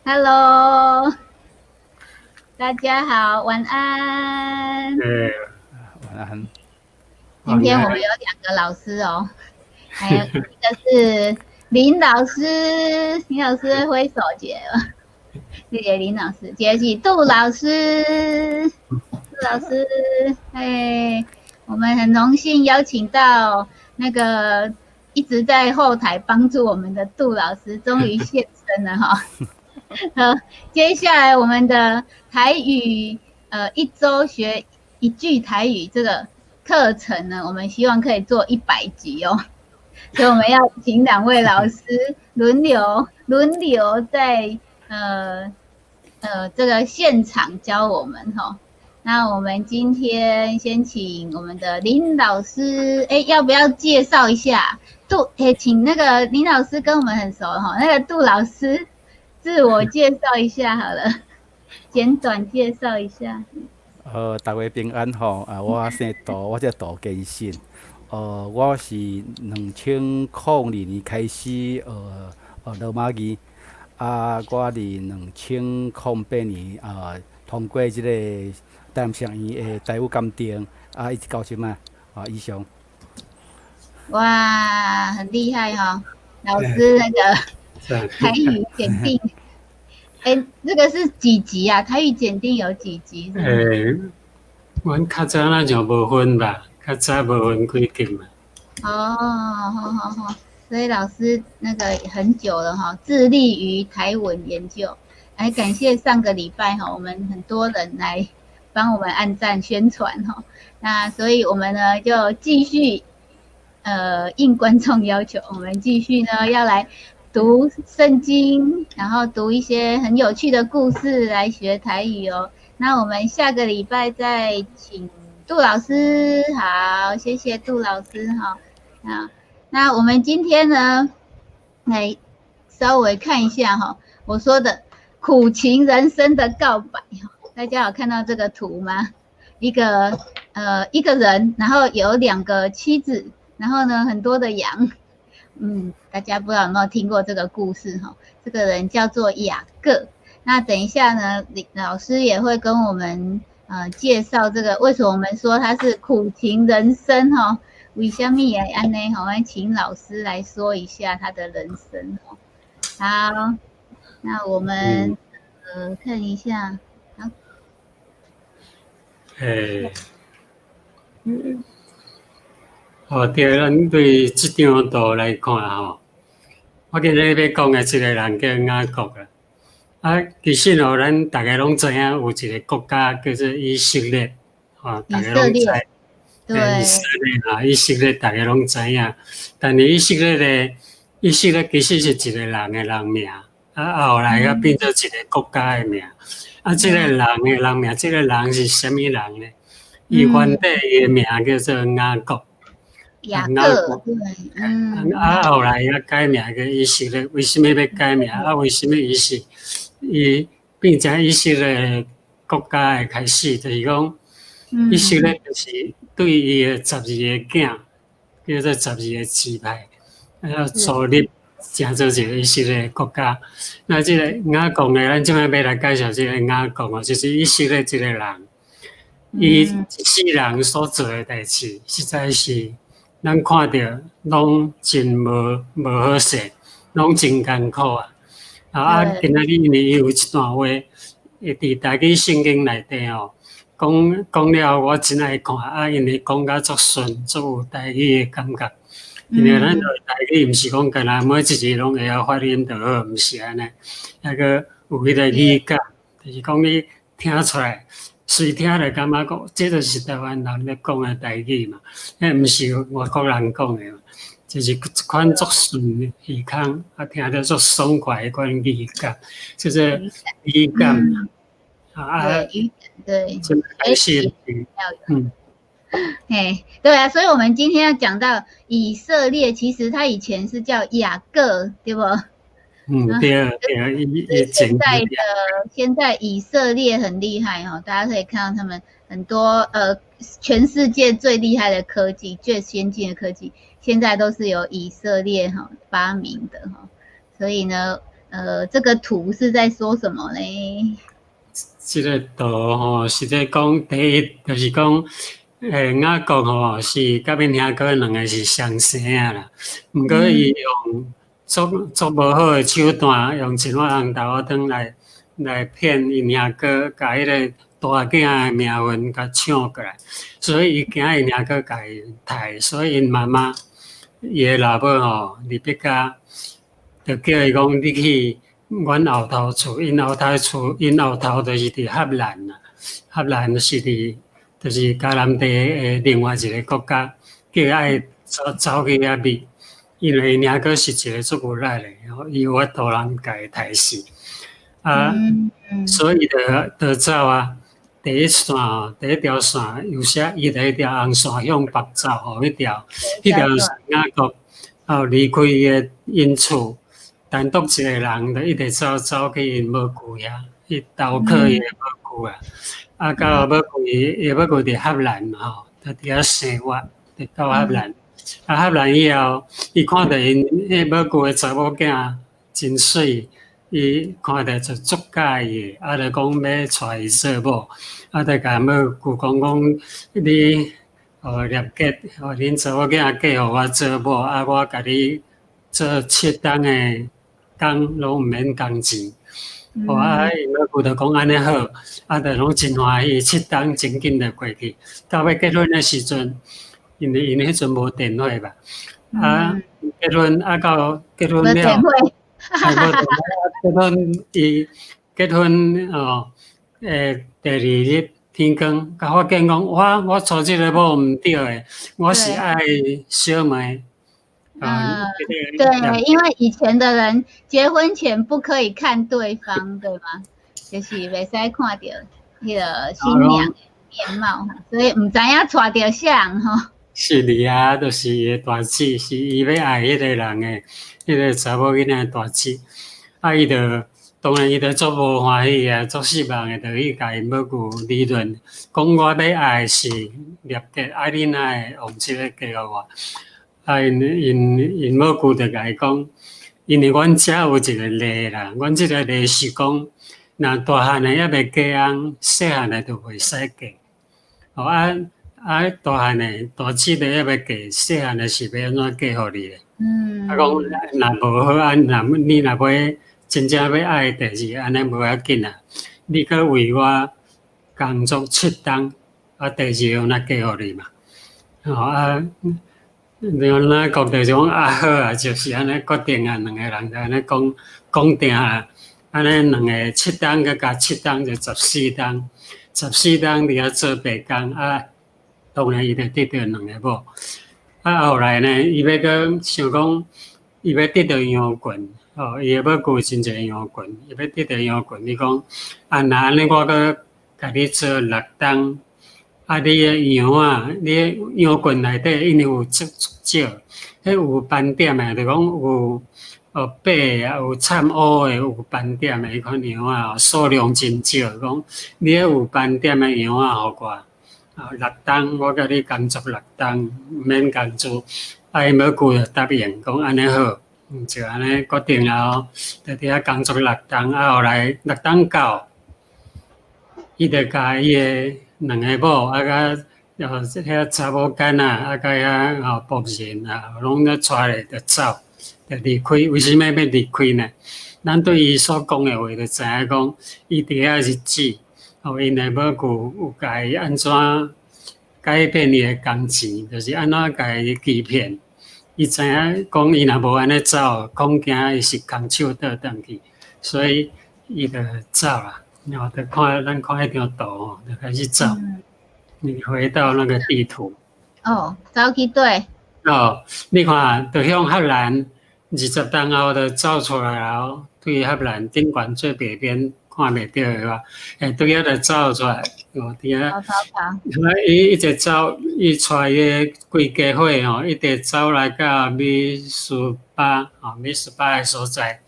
Hello，大家好，晚安。晚安。今天我們有兩個老師哦，還有一個是林老師，林老師揮手一下，謝謝林老師。一個是杜老師，杜老師，哎，我們很榮幸邀請到那個一直在後台幫助我們的杜老師，終於現身了哈。好，接下來我們的台語，一周學一句台語這個課程呢，我們希望可以做100集哦，所以我們要請兩位老師輪流在這個現場教我們哈。那我們今天先請我們的林老師，哎，要不要介紹一下杜？哎，請那個林老師跟我們很熟哈，那個杜老師自我介紹一下好了，簡短介紹一下。大家平安吼！啊，我姓杜，我叫杜建信。我是2002年開始學羅馬字，啊，我佇2008年通過這個台南商院的台語鑑定，啊，一直到這擺，啊，以上。哇，很厲害哈！老師那個台語檢定，欸，這個是幾級啊？台語檢定有幾級？欸，阮較早那就無分吧，較早無分幾級嘛。哦，好好好，所以老師那個很久了哈，致力於台文研究。來感謝上個禮拜哈，我們很多人來幫我們按讚宣傳哈。那所以我們呢就繼續，應觀眾要求，我們繼續呢要來讀聖經，然後讀一些很有趣的故事來學台語哦。那我們下個禮拜再請杜老師，好，謝謝杜老師哈。那我們今天呢，來稍微看一下哈，我說的苦情人生的告白，大家有看到這個圖嗎？一個人，然後有兩個妻子，然後呢很多的羊。大家不知道有沒有聽過這個故事哈？這個人叫做雅各。那等一下呢，李老師也會跟我們介紹這個為什麼我們說他是苦情人生哈？為什麼會按呢？我們請老師來說一下他的人生。好，那我們看一下。好。欸。哦，對，咱對這張圖來看吼，我今日欲講的這個人叫雅各啦。啊，其實哦，咱逐家攏知影有一個國家叫做以色列，吼，逐家攏知。對。以色列啊，以色列逐家攏知影。但是以色列的以色列其實是一個人的人名，啊，後來閣變做一個國家的名。啊，這個人的人名，這個人是啥物人呢？伊原底伊的名叫做雅各。雅各，對，啊，後來閣改名叫以色列，為啥物欲改名？啊，為啥物伊是伊變成以色列國家的開始？就是講，以色列就是對伊的十二個囝，叫做十二個支派，啊，組立成做一個以色列國家。那這個雅各呢？咱這擺欲來介紹這個雅各哦，就是以色列這個人，伊一世人所做的代誌，實在是咱看著攏真無好勢，攏真艱苦啊！啊，今仔日因為伊有一段話，會佇台語聖經內底哦，講講了我真愛看，啊，因為講甲足順，足有台語的感覺。因為咱台語毋是講干焦每一字攏會曉發音就好，毋是按呢，抑閣有彼個語感，就是講你聽出來，隨聽就感覺講，這就是台灣人咧講的台語嘛，彼毋是外國人講的嘛，就是一款足順的耳孔，啊，聽著足爽快的款語感，就是語感。啊，對，對，開始，嘿，對啊，所以我們今天要講到以色列，其實他以前是叫雅各，對不？嗯，對對，現在以色列很厲害哦，大家可以看到他們很多全世界最厲害的科技，最先進的科技，現在都是由以色列哈發明的哈。所以呢，這個圖是在說什麼呢？這個圖吼是咧講第一，就是講，雅各吼是佮𪜶兄哥兩个是雙生仔啦。毋過伊用足足無好的手段，用一碗紅豆仔湯來騙𪜶兄哥，共彼个大囝的名分共搶過來，所以伊驚𪜶兄哥共伊刣，所以𪜶媽媽伊的老母吼，利百加就叫伊講你去阮後頭厝，𪜶後頭厝，𪜶後頭就是佇哈蘭啦，哈蘭是佇就是迦南地的另外一个國家，叫伊愛走走去遐覓，因為𪜶兄哥是一个足有力的，伊有法度人共伊刣死。啊，所以就走啊。第一線吼，第一條線有寫伊佇彼條紅線向北走吼，彼條是雅各哦離開伊的𪜶厝，單獨一個人就一直走走去𪜶母舅遐，去投靠伊的母舅啊。啊，到母舅伊的母舅佇哈蘭嘛吼，就佇遐生活，就到哈蘭。啊，哈蘭以後，伊看著𪜶彼母舅的查某囝真媠。伊看著就足佮意的，啊，就講欲娶伊做某，啊，就共母舅講講，你哦立結，哦恁查某囝嫁予我做某，啊，我共你做七冬的工，攏毋免工錢。哦，啊，𪜶母舅就講按呢好，啊，就攏真歡喜，七冬真緊就過去。到欲結婚的時陣，因為𪜶彼陣無電話吧，啊，結婚啊到結婚了。結婚伊結婚哦，第二日天光，共發現講我娶這个某毋對的，我是愛小妹。嗯，對，因為以前的人結婚前不可以看對方，對嗎？就是袂使看著彼个新娘的面貌，所以毋知影娶著啥人吼。是哩啊，就是伊的大姊，是伊欲愛彼个人的，彼个查某囡仔大姊。啊，伊就當然伊就足無歡喜啊，足失望的，就去共𪜶母舅理論，講我欲愛是立結，啊，你哪會王室欲嫁予我？啊，𪜶母舅就共伊講，因為阮遮有一个例啦，阮這个例是講，若大漢的猶未嫁翁，細漢的就袂使嫁。哦啊啊，大漢的大姊的猶未嫁，細漢的是欲按怎嫁予你咧？啊，講若無好啊，若你若欲真正欲愛第二，按呢無要緊啊。你閣為我工作七冬，啊，第二個若嫁予你嘛。吼啊，然後講就是講啊好啊，就是按呢決定啊，兩個人就按呢講講定啊，按呢兩个七冬閣加七冬就十四冬，十四冬佇遐做白工啊，當然伊就得著兩个某。啊，後來呢，伊欲閣想講，伊欲得著羊群，哦，伊的母舅真濟羊群，伊欲得著羊群，伊講啊，若按呢我閣共你做六冬，啊，你的羊仔，你的羊群內底因為有足足少，彼有斑點的，就講有哦白的，有摻烏的，有斑點的彼款羊仔，數量真少。講你彼有斑點的羊仔，予我，啊，六冬我共你工作六冬，毋免工資。啊，𪜶母舅就答應，講按呢好，就按呢決定了，就佇遐工作六冬，啊，後來六冬到，伊就共伊的兩个某，啊，佮哦遐查某囡仔，啊，佮遐吼僕人啊，攏咧帶咧就走，就離開。為啥物欲離開呢？咱對伊所講的話就知影講，伊佇遐日子，哦，𪜶的母舅有共伊按怎改變伊的工錢，就是按怎共伊欺騙。伊知影講，伊若無按呢走，恐驚伊是空手倒轉去，所以伊就走啦。然後就看咱看彼張圖吼，就開始走。你回到那個地圖。哦，走去佗？哦，你看，就向哈蘭20冬後就走出來了，對哈蘭頂懸最北邊看袂著的話，對遐就走出來，哦，佇遐。跑跑跑。伊一直走，伊帶伊的規家伙吼，一直走來到米斯巴，吼，米斯巴的所在。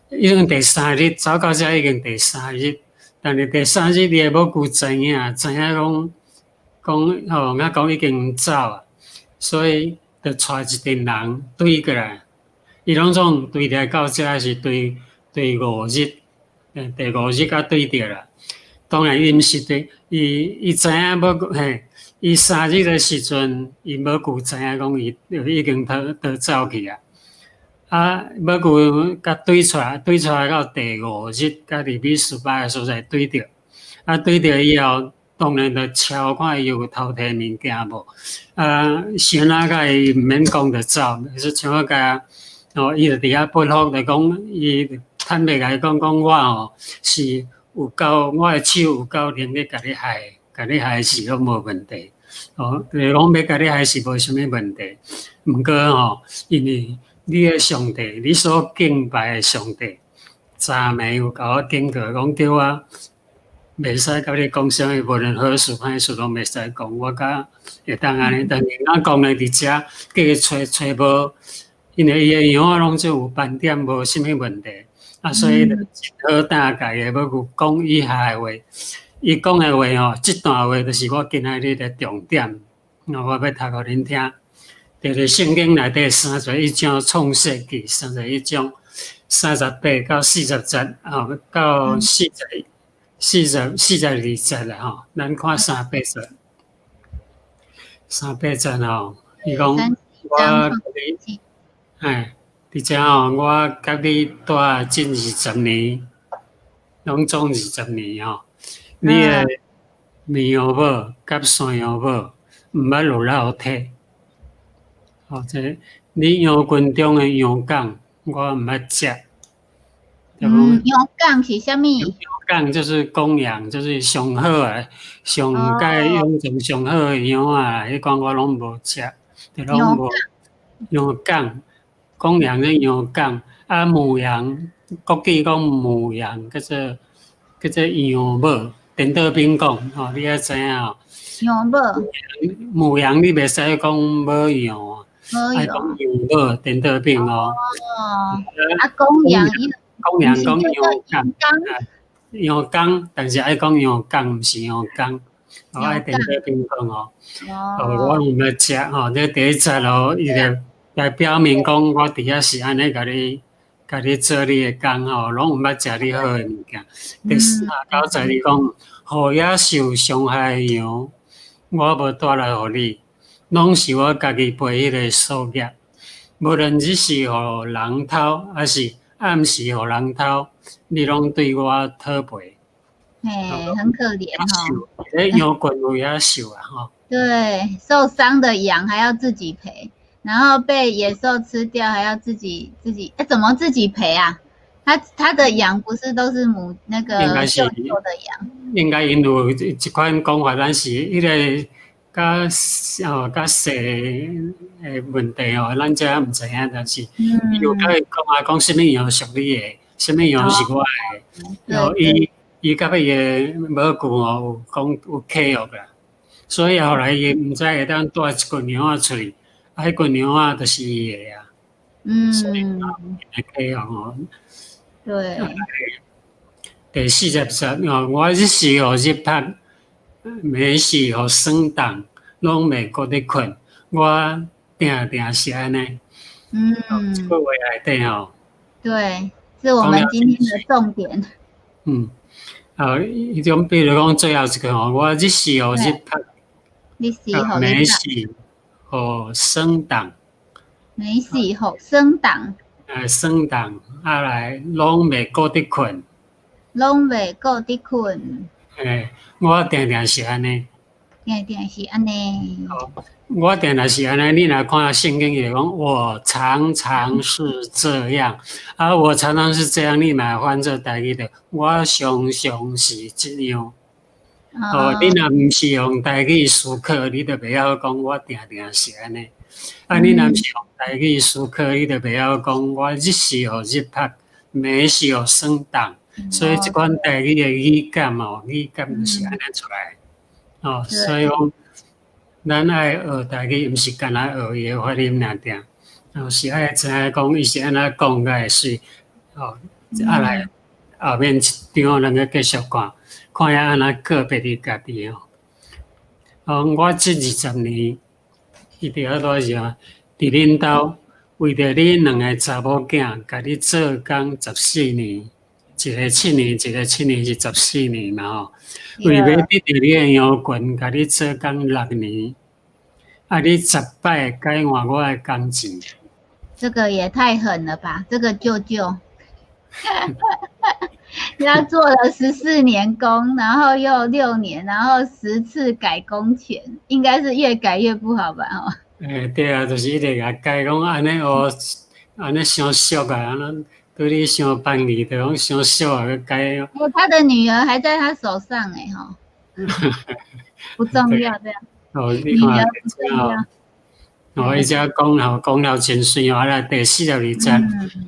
已經第三日走到遮已經第三日，但是第三日伊的母舅知影，知影講講吼，雅各已經走啊，所以就帶一陣人追過來。伊攏總追來到遮是追。第五日，第五日才對著啦。當然，伊毋是對，伊知影無嘿，伊3日的時陣，伊無顧知影講伊已經逃走去啊。啊，無顧共對出來，對出來到第五日，才佇米斯巴的所在對著。啊，對著以後，當然就抄看伊有偷提物件無。啊，先仔共伊毋免講就走，是像我共哦，伊就佇遐不服，就講伊坦白共伊講，講我吼是有夠，我的手有夠能力共你害，共你害死攏無問題。哦，就是講欲共你害是無啥物問題。毋過吼，因為你的上帝，你所敬拜的上帝，昨暝有共我警告，講叫我袂使共你講啥物，無論好事歹事攏袂使講，我才會當按呢。但是咱講咧佇遮，叫伊揣揣無，因為伊的羊仔攏總有斑點，無啥物問題。啊，所以就真好膽共伊欲閣講以下的話。伊講的話吼，這段話就是我今仔日的重點，我欲讀予恁聽。就是聖經內底31章創世記31章38到40節，吼，到42節啦吼。咱看三八節，三八節吼，伊講我佮你，哎，佇遮吼，我佮你蹛這二十年，攏總二十年吼。你的綿羊母佮山羊母毋捌有落體。哦，這你羊群中的羊犅，我毋捌食。嗯，羊犅是啥物？羊犅就是公羊，就是上好的、上蓋養成上好的羊仔，彼款我攏無食，就攏無。羊犅，公羊的羊犅，啊母羊，國語講母羊，叫做羊母。顛倒反講，吼，你愛知影哦。羊母。母羊你袂使講母羊，愛講羊母，顛倒反哦。哦。啊，公羊，公羊講羊犅，羊犅，但是愛講羊犅，毋是羊公，我愛顛倒反講哦。哦。我毋捌食吼，這第一節哦，伊就來表明講，我佇遐是按呢共你。共你做你的工吼，攏毋捌食你好的物件。第三九節伊講，予野獸傷害的羊，我無帶來予你，攏是我家己背彼个夙業。無論日時予人偷，抑是暗時予人偷，你攏對我討賠。嘿，很可憐哦。這羊群有野獸啊，吼。對，受傷的羊還要自己賠。然後被野獸吃掉，還要自己，哎，怎麼自己賠啊？他的羊不是都是母那個舅舅的羊？應該𪜶有這款講法，咱是彼个較哦較細的問題哦，咱這毋知影，但是伊有共伊講啊，講啥物羊屬你的，啥物羊是我的，哦，伊佮彼个母舅哦有講有契約啦，所以後來伊毋知會當帶一群羊仔出去。啊，彼群羊仔就是伊的啊，所以契約哦。第40節哦，我日時予日曝，暝時予霜凍，攏袂顧得睏，我定定是按呢。這句話內底吼。對，是我們今天的重點。嗯，啊，彼種比如講最後一句吼，我日時予日曝，日時予暝時予霜凍，暝時予霜凍，霜凍啊來，攏袂顧得睏，攏袂顧得睏。欸，我定定是按呢。定定是按呢。我定定是按呢，你若看聖經伊講，我常常是這樣，啊，我常常是這樣，你嘛翻做台語的，我常常是這樣。哦，你若毋是用台語思考，你就袂曉講我定定是按呢。啊，你若毋是用台語思考，你就袂曉講我日時予日曝，暝時予霜凍。所以這款台語的語感哦，語感就是按呢出來。哦，所以講，咱愛學台語，毋是干焦學伊的發音爾爾，哦，是愛知影講伊是按怎講才會媠。哦，啊來後面一張，咱閣繼續看，看遐按怎個別佇家己哦。哦，我這二十年，伊佇遐多時啊，佇恁兜，為著你兩个查某囝，共你做工十四年，一个七年，一个七年是十四年嘛吼。為欲得著你的羊群，共你做工六年，啊，你十擺改換我的工錢。這個也太狠了吧！這個舅舅，他做了14年工，然後又6年，然後10次改工錢，應該是越改越不好吧？哦。欸，對啊，就是一直共改講按呢哦，按呢傷俗啊，按呢對你傷便宜，就講傷俗啊，閣改。哦，他的女兒還在他手上欸，吼，不重要這樣。哦，你看，哦，哦，伊遮講吼，講了真媠哦，啊來第42節，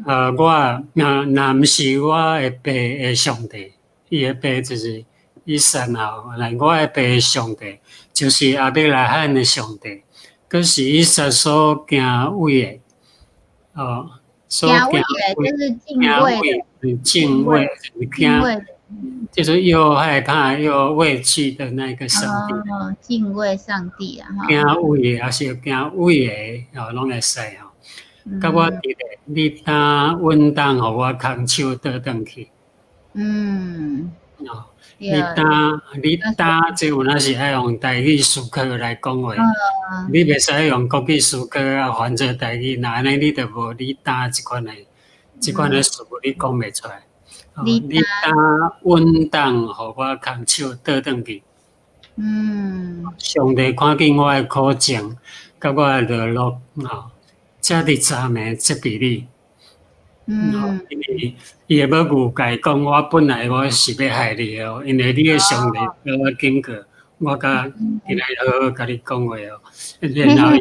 我若若毋是我的爸的上帝，伊的爸就是以撒吼，來我的爸的上帝，就是亞伯拉罕的上帝，閣是以撒所敬畏的，哦，所敬畏就是敬畏，敬畏，敬畏，就是又害怕又畏懼的那個上帝。哦，敬畏上帝啊！敬畏的，抑是敬畏的，哦，攏會使吼。佮我佇咧，你當穩當予我空手倒轉去。哦，你當你當，這有影是愛用台語思考來講話。你袂使用國語思考啊，翻做台語，若按呢你就無你當這款的詞，你講袂出來。你當穩當予我空手倒轉去。上帝看見我的苦情，佮我的落落，吼，才佇昨暝責備你。因為伊的母舅共伊講，我本來我是欲害你的哦，因為你的上帝共我警告，我佮今仔日好好共你講話哦。然後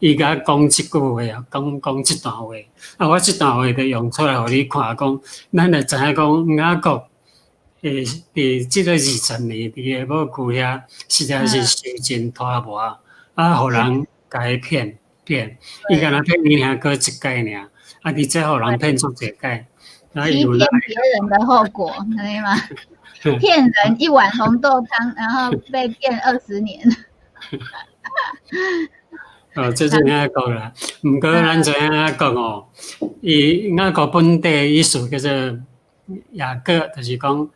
伊共我講這句話哦，講講這段話，啊，我這段話就用出來予你看，講咱就知影講雅各佇這個20年佇伊的母舅遐，實在是受盡拖磨，啊，予人共伊騙騙，伊敢若騙伊兄哥一擺爾。啊！佇這予人騙足濟擺，欺騙別人的後果，知嗎？騙人一碗紅豆湯，然後被騙20年。哦，這是雅各啦。毋過咱知影雅各哦，伊雅各本地意思叫做雅各，就是講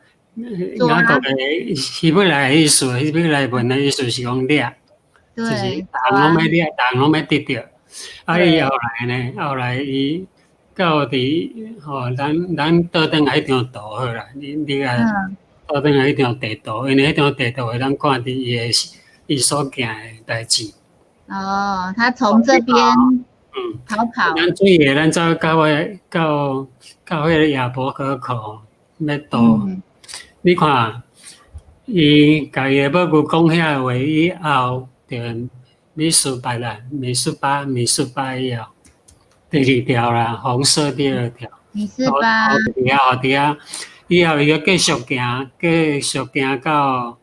雅各的希伯來意思，希伯來文的意思是講掠，就是逐項攏欲掠，逐項攏欲得著。啊，伊後來呢？後來伊到佇吼，咱倒轉來彼張圖好啦，你來倒轉來彼張地圖，因為彼張地圖會當看佇伊的伊所行的代誌。哦，他從這邊逃跑。咱注意，咱走到彼個雅博河口欲渡，你看，伊共伊的母舅講遐話以後，就米斯巴啦，米斯巴，米斯巴以後，第二條啦，紅色第二條。米斯巴。佇遐，佇遐，以後伊閣繼續行，繼續行到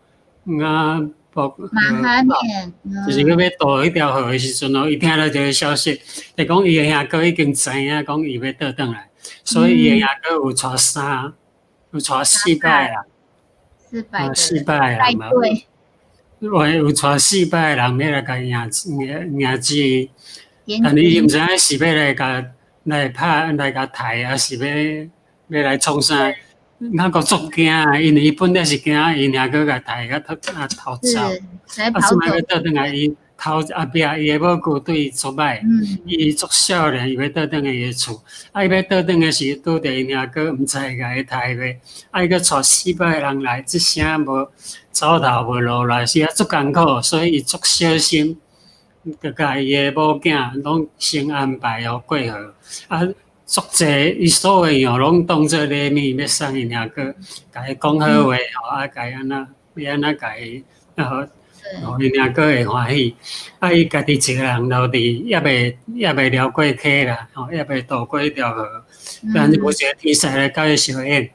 雅博。瑪哈念。就是閣欲渡彼條河的時陣哦，伊聽著一个消息，就講伊的兄哥已經知影講伊欲倒轉來，所以伊的兄哥有帶四百人。400 四百個人嘛。有有帶四百個人欲來共伊迎迎迎接，但伊毋知影是欲來共來拍來共刣，抑是欲來創啥？雅各足驚啊，因為伊本來是驚𪜶兄哥共刣共逃啊逃走，啊，這擺閣倒轉來伊頭後壁伊的母舅對伊足歹，伊足少年，伊欲倒轉來伊的厝，啊，伊欲倒轉來時，拄著𪜶兄哥毋知會共伊刣袂，啊，伊閣帶四百個人來，這聲無走投無路來，是啊足艱苦，所以伊足小心，就共伊的某囝攏先安排好過河，啊，足濟伊所有的羊攏當做禮物，欲送𪜶兄哥，共伊講好話吼，啊，共伊按怎，欲按怎共伊，啊，予𪜶兄哥會歡喜。啊，伊家己一個人留佇，猶未掠過溪啦，吼，猶未渡過彼條河，但是無一个天使來共伊相應。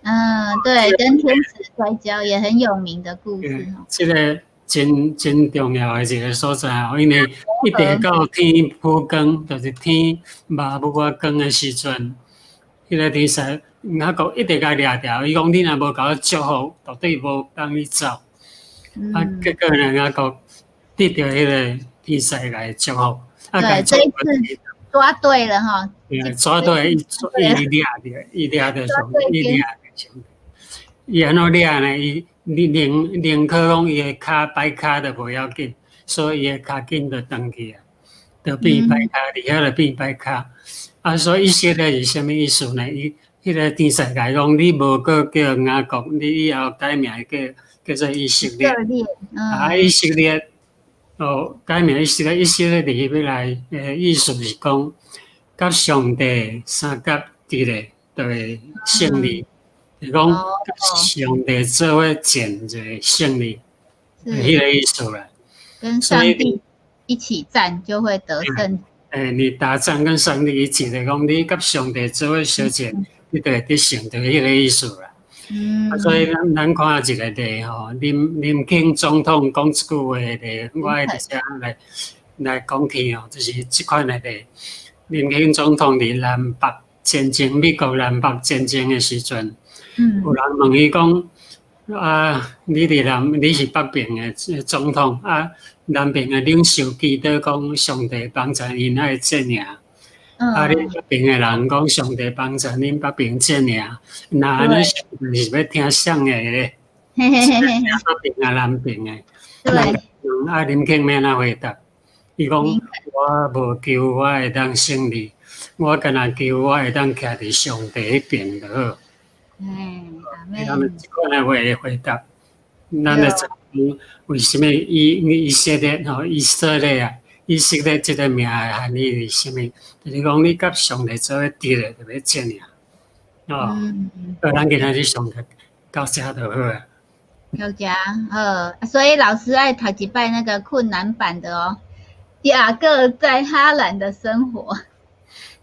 嗯，對，跟天使摔跤也很有名的故事。這个真真重要的一个所在哦，因為一直到天普光，就是天麻霧仔光的時陣，彼个天使雅各一直共掠牢，伊講你若無共我祝福，絕對無放你走。啊，結果呢，雅各得著彼个天使來祝福。對，這一次抓對了吼。抓對，伊伊掠著，伊掠著上，伊掠著上。伊按怎掠呢？伊你寧寧可講伊的跤擺跤都無要緊，所以伊的跤緊就轉去啊，就變擺跤，佇遐就變擺跤。啊，所以以色列是啥物意思呢？伊彼個天使共伊講，你無閣叫雅各，你以後改名叫叫做以色列。啊，以色列哦，改名以色列，以色列佇彼來的意思是講，佮上帝相佮佇咧，就會勝利。是講上帝做伙戰就會勝利，彼個意思啦。跟上帝一起戰就會得勝。欸，你打仗跟上帝一起，就講你佮上帝做伙相戰，你就會得勝，就彼個意思啦。啊，所以咱咱看一個例吼，林林肯總統講一句話例，我會佇遮來來講起吼，就是這款的例。林肯總統佇南北戰爭，美國南北戰爭的時陣，有人問伊講：啊，你佇南，你是北邊的總統，啊，南邊的領袖祈禱講上帝幫助𪜶愛戰贏，啊，恁北邊的人講上帝幫助恁北邊戰贏，若按呢是欲聽啥的咧？聽北邊啊，南邊的？對。啊，林肯欲按怎回答？伊講：我無求我會當勝利，我干焦求我會當徛佇上帝彼邊就好。他們這款的話回答，咱就知講為啥物以以色列吼以色列啊，以色列這個名的含義是啥物？就是講你佮上帝做伙佇咧，就欲戰贏。哦，咱今仔日上課到遮就好啊。到遮好，所以老師愛讀一擺那個困難版的哦。雅各在哈蘭的生活。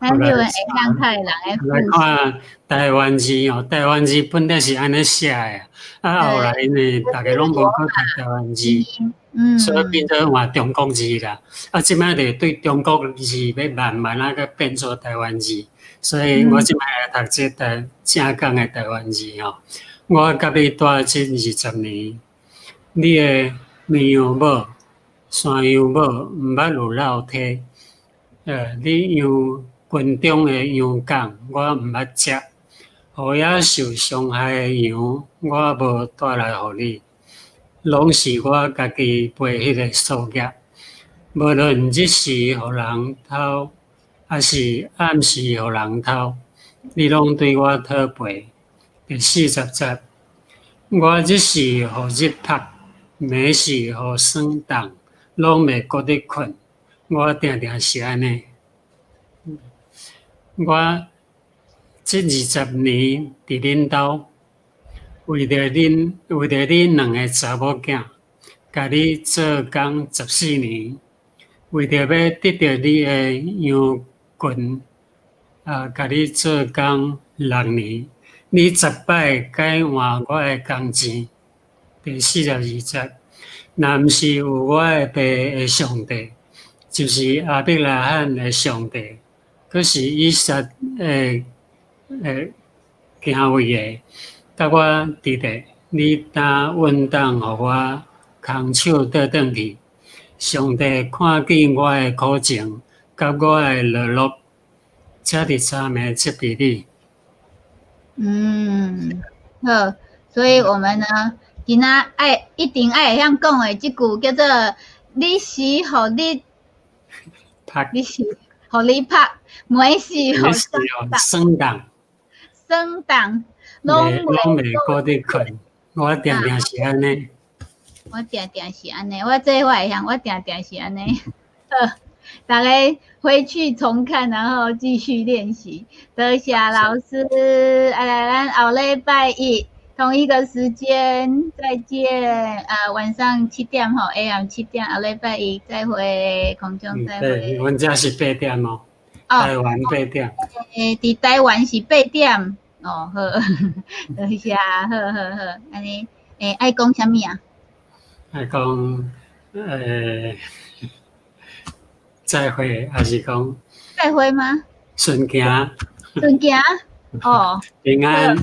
咱叫會當太人的來看台灣字哦，台灣字本來是按呢寫的，啊後來因為逐家攏無閣讀台灣字，所以變做換中國字啦。啊，這擺就對中國字欲慢慢仔閣變做台灣字，所以我這擺來讀這台正港的台灣字吼。我佮你蹛這20年，你的綿羊母、山羊母毋捌有落體，你羊群中的羊犅，我毋捌食；予野獸傷害的羊，我無帶來予你，攏是我家己背彼个數額。無論日時予人偷，抑是暗時予人偷，你攏對我討賠。第40節，我日時予日曝，暝時予霜凍，攏袂閣得睏。我定定是按呢。我這20年佇恁兜，為著恁，為著恁兩个查某囝，共你做工14年，為著欲得著你的羊群，啊，共你做工6年。你十擺改換我的工錢。第42節，若毋是有我的爸的上帝，就是亞伯拉罕的上帝，閣是以撒的的敬畏的，佮我佇咧，你敢穩當予我空手倒轉去？上帝看見我的苦情，佮我的勞碌，才佇昨暝責備你。嗯，好，所以我們呢，今仔愛一定愛會曉講的這句叫做“日時予日曝，日時予日曝，暝時予霜凍，霜凍，攏攏袂閣得睏。我定定是按呢。我定定是按呢，我這我會曉，我定定是按呢。好，逐家回去重看，然後繼續練習。多謝老師，啊來，咱後禮拜一同一個時間再見。啊，晚上7點吼，AM 7點，後禮拜一再會，空中再會。阮遮是8點哦，台灣8點。欸，佇台灣是8點。哦，好，多謝，好好好，按呢，欸，愛講啥物啊？愛講，再會，還是講？再會嗎？順行。順行，哦。平安。